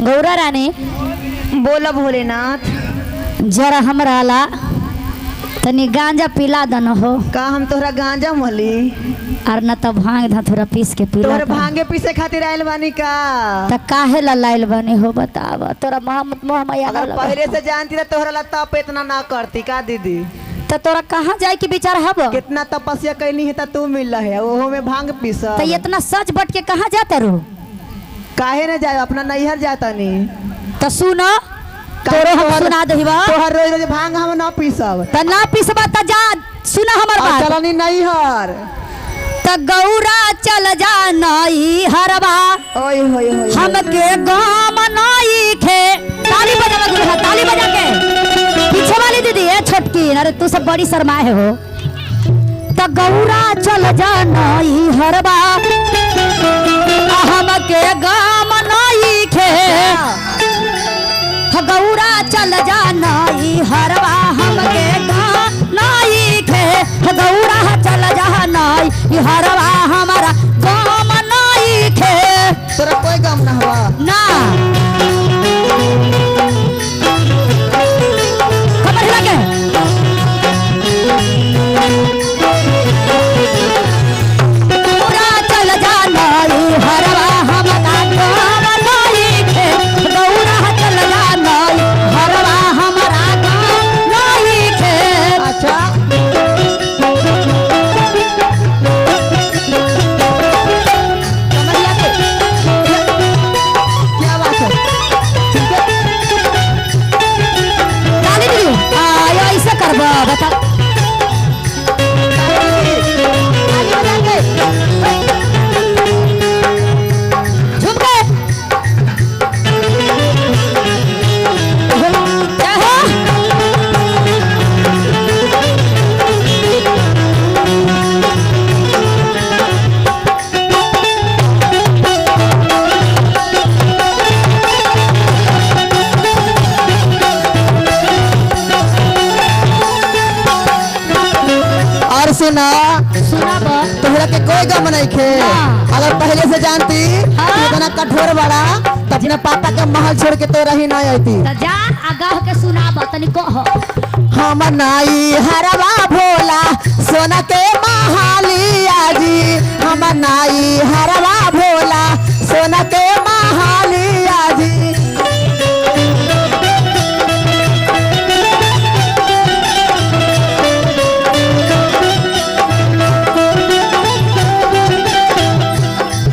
गौरा रानी बोला भोलेनाथ। जरा हमरा ला तनी गांजा पिला दन हो। का हम तोहरा गांजा मली और न त भांग धथुरा पीस के पिला। तोहर भांगे पीसे खातिर आइल बानी का? त काहे ला लाइल बानी हो बताव? तोरा मोह माया अगर पहले से जानती त तोहरा ला तप इतना ना करती का दीदी। त तोरा कहाँ जाए के विचार हब? कितना तपस्या कैली है त तू मिल है ओहो में भांग पीस। त इतना सच बट के कहाँ जाता रो? काहे न जाए अपना नैहर जाता नहीं। त सुन तोरो हम सुना दहिबा। तोहर रोज रोज भांग हम ना पीसब। त ना पीसबा त जा सुना हमर बात। चलनी नैहर। त गौरा चल जा नैहरबा। ओए होए होए हमके गाम नाई खे। ताली बजावा गुरु, ताली बजा के। पीछे वाली दीदी ए छोटकी, अरे तू सब बड़ी शर्माए हो। त गौरा चल जा नैहरबा हमके गाम नाई खे। गौरा चल जा नैहरबा हमके गाम नाई खे। गौरा चल जा नैहरबा हमारा गाम नाई खे। तोरा कोई गम ना हुआ ना। खबर हिला के। गौरा चल जा नैहरबा हमारा गाम नाई खे। गौरा चल जा नैहरबा हमारा गाम नाई खे। अच्छा कमरिया के। क्या बात है? ठीक है ताली दीदी आयो ऐसे करबो बता। ताली बजा के। झुमके क्या हो? और सुना सुनाब। तोहरा के कोई गम नहीं खे। ना। अगर पहले से जानती हाँ। कि इतना कठोर बड़ा तो अपने पापा के महल छोड़ के तो रही नहीं आती। त जा आगाह के सुनाब तनी कह। हम नाई हरवा भोला सोना के महालिया जी। हम नाई हरवा भोला सोना के महालिया जी।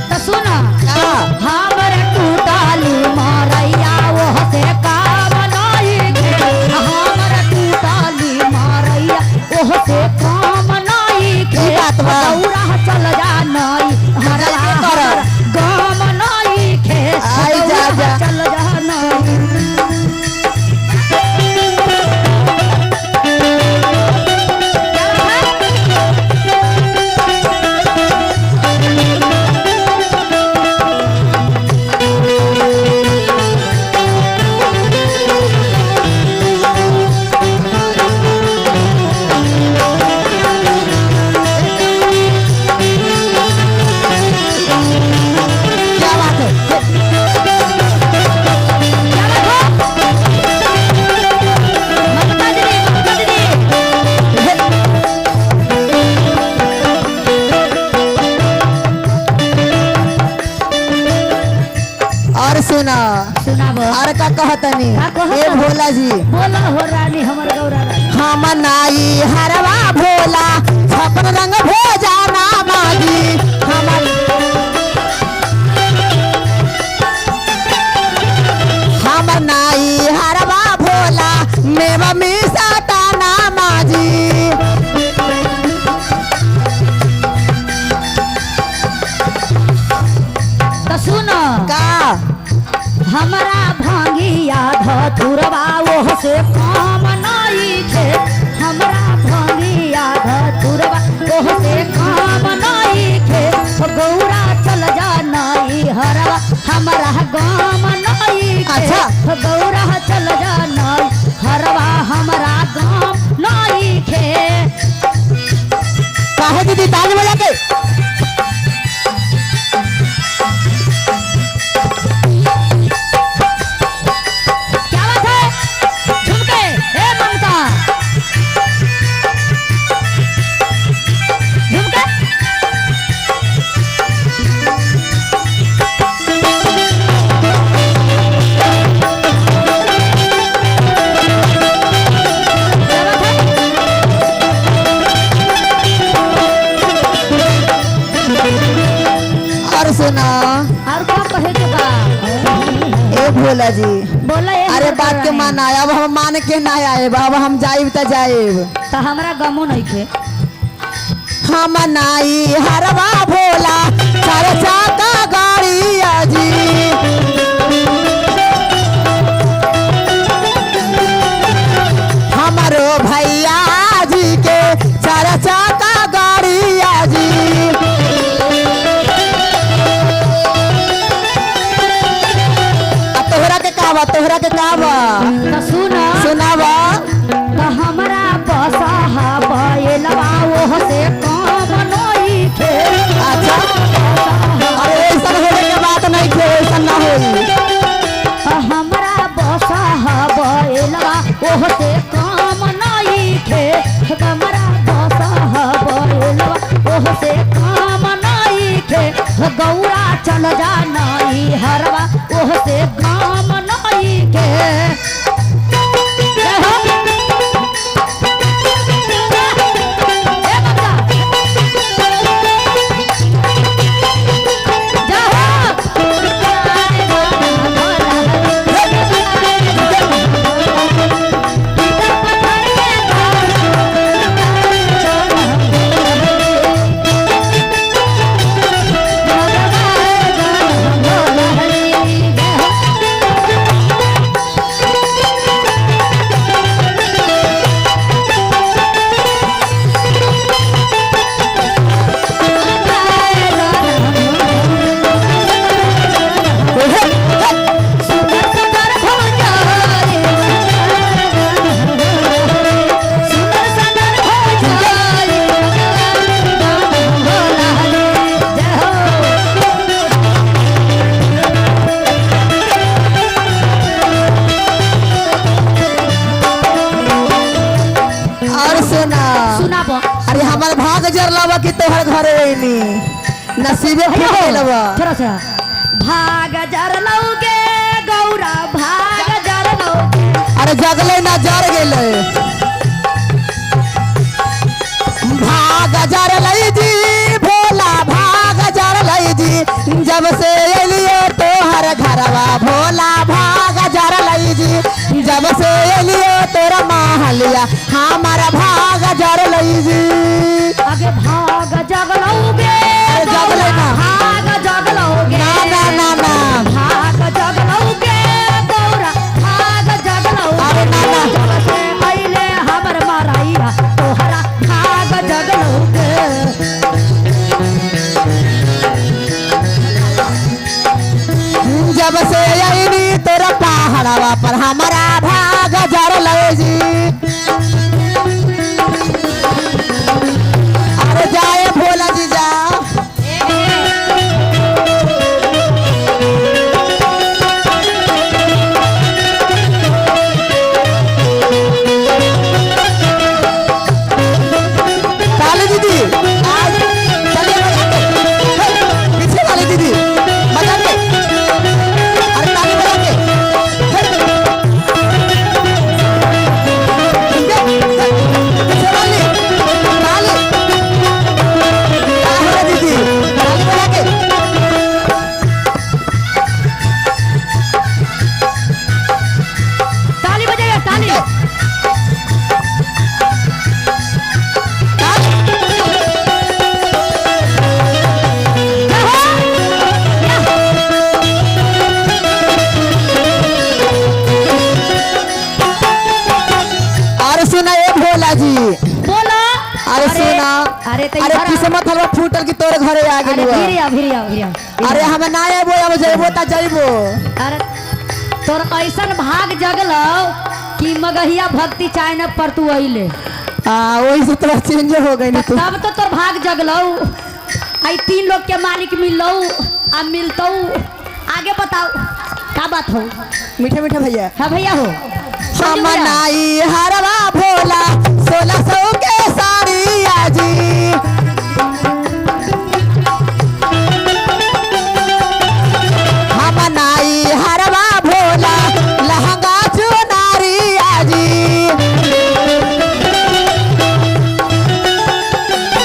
त सुन का? हमर टूटाली मारैया ओह से काम नाई खे। हमर टूटाली मारैया ओह से काम नाई खे। ई बात बा। गौरा चल जा नाई हरवा के करब? गाम नाई खे। आई जा गौरा जा। चल जा नाई। क्या बात है? क्या बात हो? ममता दीदी, ममता दीदी। और सुना सुनाब। और का कहतनी का कहतनी? ए भोला जी। बोला हो रानी हमर गौरा रानी। हम नाई हरवा भोला छपन रंग भेजा ना मागी। हम नाई हरवा भोला मेवा मिसाता ना माजी। त सुन का? हमरा भांगिया धतुरवा ओह से काम नाई खे। हमरा भांगिया धतुरवा ओह से काम नाई खे। गौरा चल जा नाई हरवा हमरा गाम नाई खे। अच्छा। गौरा चल जा नाई हरवा हमरा गाम नाई खे। काहे दीदी ताली बजा के? और का कहे के बा? ए भोला जी, बोला ए अरे हमर बात के गौरा। माना, अब हम मान के ना आए, अब हम जाइब त जाइब। तो हमरा गमो नहीं खे। हम नाई हरवा भोला चार चाका गाड़ी आजी। हमारो भैया जी के चार चाका गाड़ी आजी। आ तोहरा के का बा? तोहरा के का बा? तो सुन। सुनावा। तो हमरा बसहा बैलवा ओह से कम नहीं खे। अच्छा, अरे ऐसा होने के बात नहीं खे, ऐसा ना होई। हमरा बसहा बैलवा ओह से कम नहीं खे। हमरा बसहा बैलवा ओह से कम नहीं खे। गौरा चल जा नहीं हरवा ओह से कम नहीं खे। जय हो। ए बबला। जय हो। और सुना। सुनाबो। अरे हमार भाग जरलावा कि तोहर घरे आईनी, नसीबे फूट गेलवा। थोड़ा सा भाग जरलौगे गौरा भाग जरलौगे। अरे जगले ना जर गेले। भाग जरलै जी भोला भाग जरलै जी, जब से एलियो तोहर घरवा भोला भाग जरलै जी, जब से एलियो तोरा महलिया हमार भाग जरलै जी। आगे भाग जगलौगे। अरे जगलै ना। भाग जगलौगे। ना ना ना ना। भाग जगलौगे गौरा भाग जगलौगे। अरे ना ना। जब से अइले हमर मरैया तोहरा भाग जगलौगे। जब से आईनी तोरा पहाड़वा पर हमारा भाग जरलै जी। अरे जाए भोला जी जा। ताली दीदी आज चलिए बजा के। हे, पीछे वाली दीदी बजा के। अरे ताली बजा के। हे। ठीक है? पीछे वाली ताली। ताली दीदी ताली बजा के। ताली बजाइए ताली। ताली। जय हो। या। और सुना ए भोला जी। बोलो। अरे सुना। अरे तो अरे इधर आ। किस्मत हलवा फूटल की तोरे घरे आ अरे गेलू। फिर आ फिर आ फिर आ। अरे हम ना आबो, अब जइबो त जइबो। अरे तोर ऐसन भाग जगलौ कि मगहिया भक्ति चाहे न पर तू अइले। आ वही से तोरा चेंज हो गई तू। तब तो तोर भाग जगलौ, आई तीन लोग के मालिक मिलौ आ मिलतौ। आगे बताओ का बात हो? मीठे मीठे भैया। हाँ भैया हो। हम नाई हरवा भोला 1600 के साड़ी आजी। हम नाई हरवा भोला लहंगा चुनारी आजी।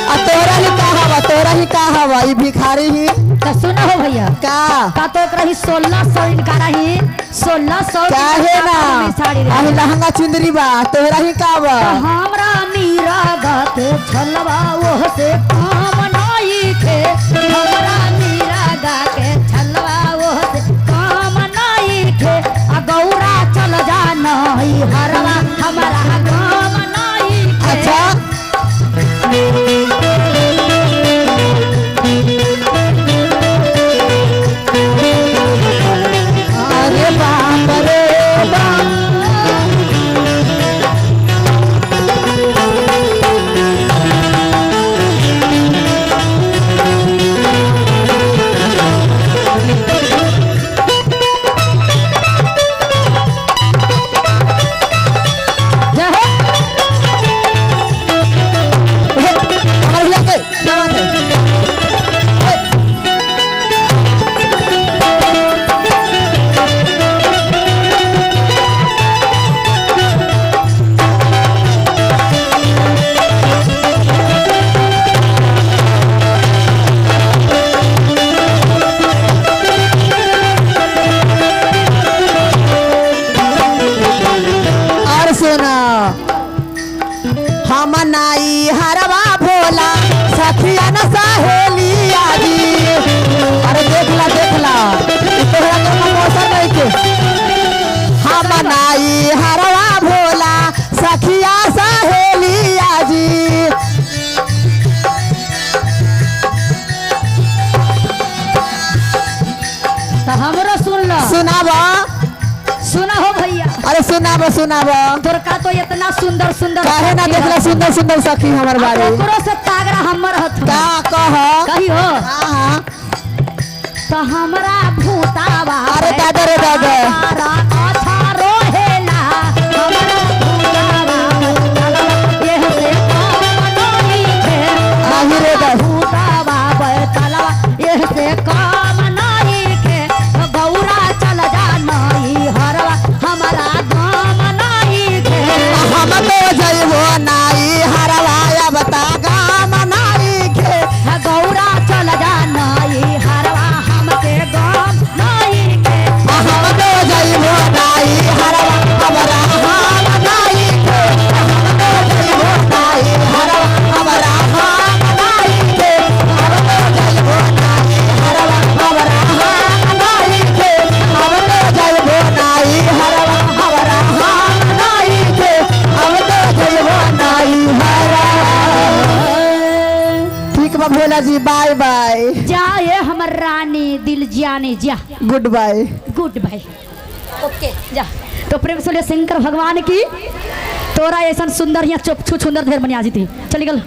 आ तोरा ही का हवा, तोरा ही का हवा, ई भिखारी ही। तो सुना हो भैया। का का का तो एक रही 1600 इनका रही 1600 काहे ना साड़ी रही। अही लहंगा चुंदरी बा तोहरा ही का बा। तो हमरा मीरा गाते छलवा ओह से काम नाई खे हमरा मीरा गाके छलवा ओह से काम नाई खे आ गौरा चल जा नई हरवा हमरा काम नाई खे। अच्छा अरे बाप रे बाप। जय हो। हे, हमारे भैया के क्या बात है? हे। और सुना हम नाई हरवा भोला सखिया न सहेली आदि। अरे देखला देखला ई तोहरा के मौसम नहीं के। हम नाई हरवा भोला सखिया सहेली आजी। तो हमरो सुन लो। सुनाब। सुना हो भैया। अरे सुनाब सुनाब। तोर का तो इतना सुंदर सुंदर काहे ना सखी देखला हत। सुंदर सुंदर सखी हमर बारे। ओकरो से तागड़ा हमर हथ। का कह। कही हो। हाँ हाँ। तो हमरा भूतावा अरे दादा रे दादा। तारा अच्छा रोहेला हमरा भूतावा एह से काम नहीं खे। नाही रे दादा। भूतावा बैतलवा एह से काम नहीं खे। गौरा चल जा नहीं हरवा हमरा काम नहीं खे। हम तो जइबो नाई हरवा अब ता गाम नाई के। गौरा चल जा नहीं हरवा हमके गाम नहीं खे। हम तो जइबो नाई हरवा हमरा हम नाई के। हम तो जइबो नाई हरवा हमरा हम नाई के। हम तो जइबो नाई हरवा हमरा हम नाई के। हम तो जइबो नाई हरवा हमरा हम नाई के। हम तो जइबो नाई हरवा। ठीक बा भोला जी, बाय बाय। जा ये हमर रानी दिल जाने जा। Good bye. Good bye. Okay जा। तो प्रेम सुले शंकर भगवान की। तोरा ऐसा सुंदर यहाँ चुप छू सुंदर ढेर बनिया जीती चली गल।